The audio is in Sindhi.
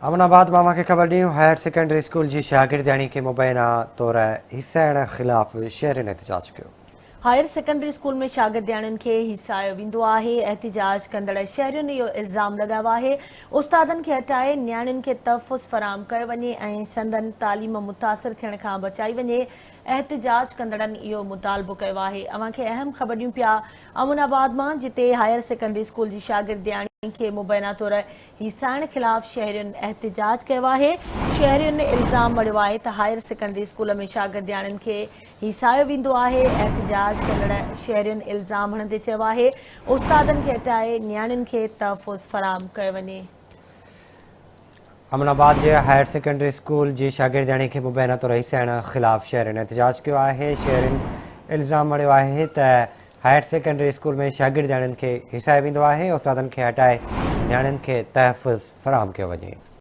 امن آباد مان اوهان کي خبر ڏيون هائير سيڪنڊري اسڪول جي شاگردياڻي کي مبينا طور هيسائڻ خلاف شهرين احتجاج ڪيو. هائير سيڪنڊري اسڪول ۾ شاگردياڻين کي هيسايو ويندو آهي، احتجاج ڪندڙ شهرين اهو الزام لڳايو آهي استادن کي هٽائي نياڻين کي تحفظ فراهم ڪيو وڃي ۽ سندن تعليم متاثر ٿيڻ کان بچائي وڃي، احتجاج ڪندڙن اهو مطالبو ڪيو آهي. اوهان کي اهم خبر ڏيون پيا امن آباد مان جتي هائير سيڪنڊري اسڪول جي شاگردياڻي کي مبينا طور هيسائڻ خلاف شهرين احتجاج ڪيو آهي. شهرين الزام مڙهيو آهي ته هائير سيڪنڊري اسڪول ۾ شاگردياڻين کي هيسايو ويندو آهي. احتجاج ڪندڙ شهرين الزام هڻندي چيو آهي استادن کي هٽائي نياڻين کي تحفظ فراهم ڪيو وڃي. امن آباد جي هائير سيڪنڊري اسڪول جي شاگردياڻي کي مبينا طور هيسائڻ خلاف شهرين احتجاج ڪيو آهي. شهرين الزام مڙهيو آهي ته هائير سيڪنڊري اسڪول ۾ شاگردياڻين کي هيسايو ويندو آهي، استادن کي هٽائي نياڻين کي تحفظ فراهم ڪيو وڃي.